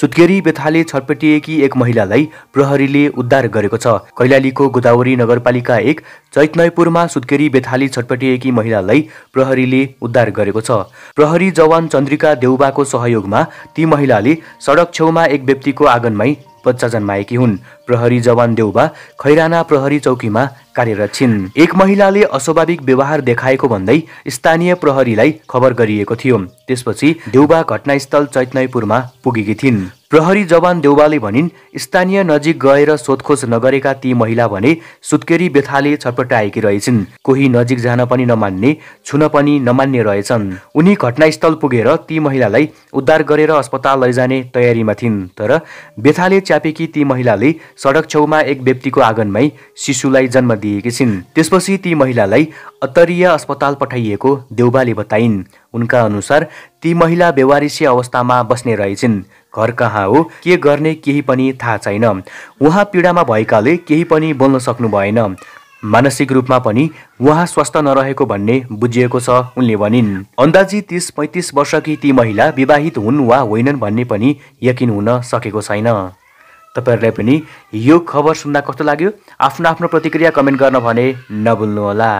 सुत्केरी बेथाले छटपटिएकी एक महिलालाई प्रहरीले उद्धार गरेको छ। कैलालीको गोदावरी नगरपालिका 1 चैतनयपुरमा सुत्केरी बेथाली छटपटिएकी महिलालाई प्रहरीले उद्धार गरेको छ। प्रहरी जवान चन्द्रिका देउबाको सहयोगमा ती महिलाले सडक छेउमा एक व्यक्तिको आँगनमै बच्चा जन्माएकी हुन्। प्रहरी जवान देउबा खैराना प्रहरी चौकीमा कार्यरत छिन्। एक महिलाले अस्वाभाविक व्यवहार देखाएको भन्दै स्थानीय प्रहरीलाई खबर गरिएको थियो। त्यसपछि देउबा घटनास्थल चैतनयपुरमा पुगेकी थिइन्। प्रहरी जवान देउबाले भनिन्, स्थानीय नजिक गएर सोधखोज नगरेका ती महिला भने सुत्केरी बेथाले छटपटाएकी रहेछिन्। कोही नजिक जान पनि नमान्ने, छुन पनि नमान्ने रहेछन्। उनी घटनास्थल पुगेर ती महिलालाई उद्धार गरेर अस्पताल लैजाने तयारीमा थिइन्। तर बेथाले च्यापेकी ती महिलाले सडक छेउमा एक व्यक्तिको आँगनमै शिशुलाई जन्म दिएकी छिन्। त्यसपछि ती महिलालाई अत्तरिया अस्पताल पठाइएको देउबाले बताइन्। उनका अनुसार ती महिला बेवारिसी अवस्थामा बस्ने रहेछिन्। घर कहाँ हो, के गर्ने केही पनि थाहा छैन। उहाँ पीडामा भएकाले केही पनि बोल्न सक्नु भएन। मानसिक रूपमा पनि उहाँ स्वस्थ नरहेको भन्ने बुझिएको छ, उनले भनिन्। अन्दाजी 30-35 वर्षकी ती महिला विवाहित हुन् वा होइनन् भन्ने पनि यकिन हुन सकेको छैन। तपाईहरुलाई पनि यो खबर सुन्दा कस्तो लाग्यो? आफ्नो प्रतिक्रिया कमेन्ट गर्न भने नभुल्नुहोला।